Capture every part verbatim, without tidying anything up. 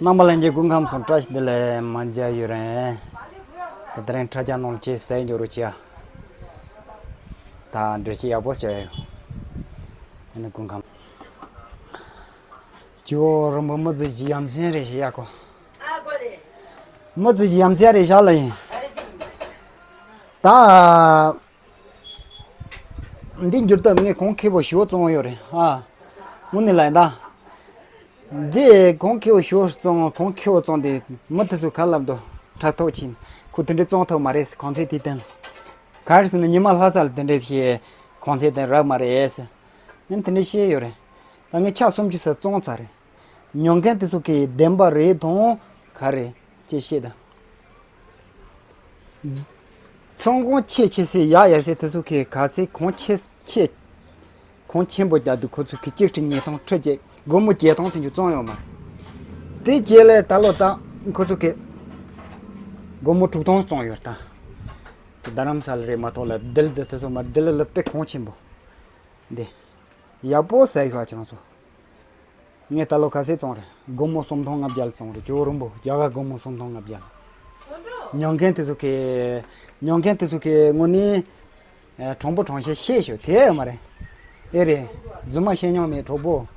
རྣམ་པ་ལྷན་རྒྱས་སྐུ་ཁམས་བཟང་། བཀྲ་ཤིས་བདེ་ལེགས། མ་མཇལ་ཡུན་རིང་། དེ་དེ་རིང་དྲ་རྒྱ་ནང་ལ་ཅིག་ཟས་འཇོག་རོགས་བྱེད་ཨ། ད་འགྲེལ་བཤད་ཡག་པོ་བྱས་ཡོད། ཨ་ནི་སྐུ་ཁམས། ཇོ་རིན་པོ་མི་ཚོས་ཡ་མཚན་རེ་བྱེད་ཡ་ཁོ། མི་ཚོས་ཡ་མཚན་རེ་བཞག་ལ་ཡིན། ད། འདི་འགྱུར་ལྡོག་ངས་གོང་ཁེ་པོ་ཞོ་བཙོང་ཡོད་རེད་ཨ། དངོས་གནས་ལ་ཡིན་ད། འདི་གོང་ཁེ་པོ་ཞོ་བཙོང་གོང་ཁེ་པོ་བཙོང་དེ་མི་དེ་ཚོ་ག་ལབ་འདུག་ཕྲག་དོག་ཕྱིན། ཁོ་དེ་འདྲས་བཙོང་ཐུབ་མ་རེད་གོང་ཚད་དེ་བསྟན། ག་རེ་ཟེར་ན་ཉི་མ་ལྷ་ས་ལ་དེ་འདྲས་ཞེས་གོང་ཚད་དེ་རག་མ་རེད། ཡང་དེ་འདྲས་བཤད་ཡོད་རེད། ད་ངས་ཆ་སུམ་ཅུ་ཙམ་བཙོང་ཚར་རེད། ཉོ་མཁན་དེ་ཚོ་གིས་བདེན་པ་རེད་དང་ག་རེ་ཅེས་བཤད་དང་། ཚོང་ཁང་ཆེ་ཆེ་སའི་ཡག་ཡག་སའི་དེ་ཚོ་གིས་ག་སའི་གོང་ཆེ་ཆེ། གོང་ཆེན་པོ་རྒྱག་དུས་ཁོ་ཚོ་གིས་གཅིག་ཁྲི་ཉིས་སྟོང་ཁྲི་གཅིག་སྒོར་མོ་བརྒྱད་སྟོང་ཚུན་ཆད་བཙོང་ཡོད་མ་རེད། དེ་རྗེས་ལ་ད་ལོ་ད་ཁོ་ཚོ་གིས་སྒོར་མོ་དྲུག་སྟོང་བཙོང་ཡོད་ད། རྡ་རམ་ས་ལ་རེད་མ་གཏོགས་ལ་ལྡི་ལི་དེ་ཚོ་མ་ལྡི་ལི་ལ་དཔེ་གོང་ཆེན་པོ་འདི། ཡག་པོ་ཟ་ཤོག་ཁྱེད་རང་ཚོ། ངས་ད་ལོ་ག་ཚད་བཙོང་རེད། སྒོར་མོ་སུམ་སྟོང་ལྔ་བརྒྱ་ལ་བཙོང་རེད། ཇོ་རིན་པོ་རྒྱ་གར་སྒོར་མོ་སུམ་སྟོང་ལྔ་བརྒྱ་ལ། ཉོ་མཁན་དེ་ཚོ་གིས་ཉོ་མཁན་དེ་ཚོ་གིས་དངོས་གནས་ཨ་གྲུང་པོ་གྲུང་ཤེས་ཤེས་ཤོག་དེ་ཡོད་མ་རེད། ཨེ་རེད། རྫུན་མ་བཤད་མྱོང་མེད་གྲོགས་པོ།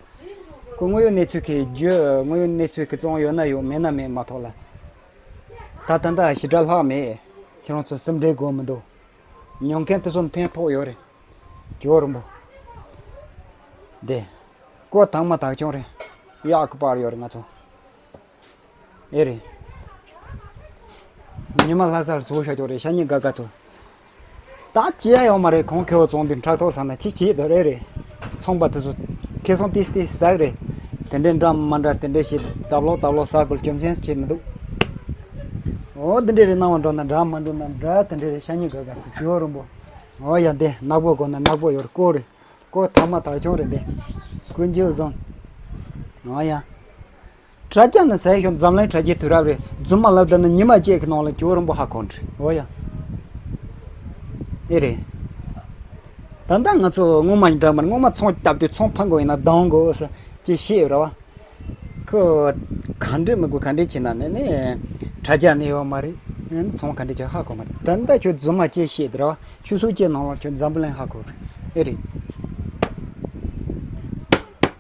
ཁོ་དངོས་ཡོད་གནས་ཚུལ་གྱི་རྒྱུ་དངོས་ཡོད་གནས་ཚུལ་གྱི་བཙོང་ཡོད་ན་ཡོད་མེད་ན་མེད་མ་གཏོགས་ལ། ད་ད་ལྟ་ཞེ་དྲག་ལྷག་མེད། ཁྱེད་རང་ཚོ་སེམས་ཁྲལ་དགོས་མི་འདུག་ཉོ་མཁན་དེ་ཚོ་ཕན་ཐོགས་ཡོད་རེད། ཇོ་རིན་པོ། འདི། ཀོ་དང་མ་དག་ཆུང་རེད། གཡག་གི་པར་ཡོད་རེད་ང་ཚོ། ཨེ་རེད། ཉི་མ་ལྷ་སར་བཟོ་ཤ་ཅོག་རེད། ཤ་ཉེ་དགའ་དགའ་ཚོ། ད་ཅི་ཡང་ཡོད་མ་རེད། གོང་ཁེ་པོ་བཙོང་དུས་ཕྲག་ཐོག་ཟ་ན་ཅི་བྱེད་དོ་རེད་རེད། ཚོང་པ་དེ་ཚོ་ཁེ་སང་ཏིས་ཏིས་ཟ་གི་རེད། དེ་འདྲའི་འདྲ་མ་འདྲ་དེ་འདྲའི་ཞིག་དབ་ལོག་དབ་ལོག་ཟ་དགོས་རྒྱུ་མཚན་བྱེད་མི་འདུག་འོ་དེ་འདྲའི་རེད། སྣང་བ་འགྲོ་ན་འདྲ་མ་འགྲོ་ན་འདྲ་དེ་འདྲའི་རེད། ཤ་ཉེ་དགའ་དགའ་ཚོ་ཇོ་རིན་པོ། འོ་ཡ་འདི་ནག་པོ་དགོས་ན་ནག་པོ་ཡོད་རེད། ཀོ་རེད། ཀོ་ཐ་མ་དག་ཆུང་རེད་འདི། ཀུན་སྤྱོད་བཟང་། འོ་ཡ། དྲ་རྒྱ་ནི་ཟས་ཤོག་འཛམ་གླིང་དྲ་རྒྱའི་དུས་རབས་རེད། རྫུན་མ་ལབ་བསྡད་ན་ཉི་མ་གཅིག་གི་ནང་ལ་ཇོ་རིན་པོ་ཧ་གོ་འདྲི། འོ་ཡ། ཨེ་རེད། ད་ལྟ་ང་ཚོ་སྔོན་མ་ཡིན་འདྲ་མར་སྔོན་མ་ཚོང་བཏབ་དུས་ཚོང་ཕང་གོ་ཡིན་ན་སྡང་གོ་ཟེར་ཅི་ཤེས་ཡོད་ར་བ། ཁོ་ག་འདྲས་མི་དགོས་ག་འདྲས་བྱེད་ན་ནི་ནི་དྲ་རྒྱ་ནི་ཡོད་མ་རེད། ཚོང་ག་འདྲས་ཀྱི་ཧ་གོ་མ་རེད། ད་ལྟ་ཁྱོད་རྫུན་མ་ཅི་ཤེས་འདྲ་བ། ཆུ་ཚོད་ཅི་ནང་ལ་ཁྱོད་འཛམ་བུ་གླིང་ཧ་གོ་རེད། ཨེ་རེད།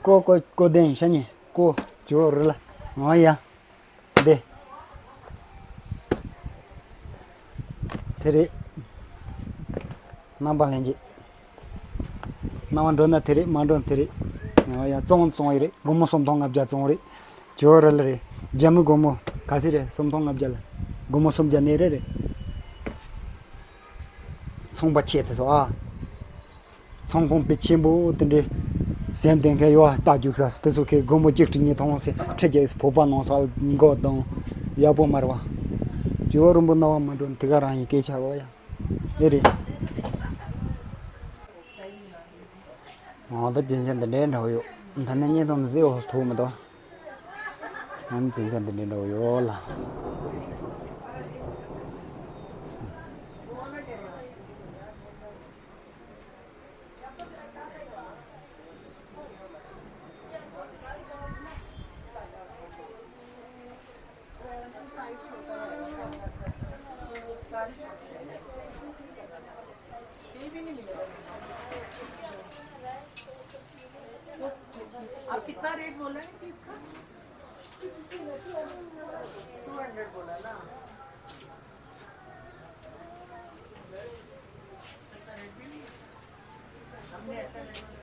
ཀོ་ཀོ་ཀོ་དན་ཤ་ཉེ། ཀོ། ཇོ་རི་ལ། ང་ཡ། འདི། དེ་རེད། རྣམ་པ་ལྷན་རྒྱས། རྣམ་པ་འགྲོ་ན་དེ་རེད། མ་འགྲོ་ན་དེ་རེད། ང་ཡ་བཙོང་བཙོང་ཡི་རེད། སྒོར་མོ་སུམ་སྟོང་ལྔ་བརྒྱ་བཙོང་རེད། ཇོ་རི་ལ་རེད། རྒྱ་མི་སྒོར་མོ་ག་ཚད་རེད། སུམ་སྟོང་ལྔ་བརྒྱ་ལ། སྒོར་མོ་སུམ་བརྒྱ་ནས་རེད་རེད། ཚོང་པ་ཆེ་དེ་ཚོ་ཨ། ཚོང་ཁང་དཔེ་ཆེན་པོ་དེ་འདྲའི་སེམས་ལྡན་མཁན་ཡོད་ཨ། རྟ་རྒྱུག་ས་དེ་ཚོ་གི་སྒོར་མོ་གཅིག་ཁྲི་ཉིས་སྟོང་ཟེར་ཁྲི་བརྒྱད་ཕོ་པ་ནང་ས་མགོ་གདོང་ཡག་པོ་མ་རེད་བ། ཇོ་རིན་པོ་རྣ་བ་མ་འགྲོ་ན་དེ་ག་རང་ཡིན་སྐད་ཆ་བ་ཡ། དེ་རེད། ང་ད་རྒྱན་ཆ་འདི་འདྲའི་འདྲ་བོ་ཡོད། ད་ནི་གཉིས་དང་མི་ཟེར་འོ་ཐུག་མི་འདུག་ང་ནི་རྒྱན་ཆ་འདི་འདྲའི་འདྲ་བོ་ཡོད་ལ། ये भी नहीं मिलेगा। आप कितना रेट बोला है कि इसका? टू हंड्रेड बोला ना।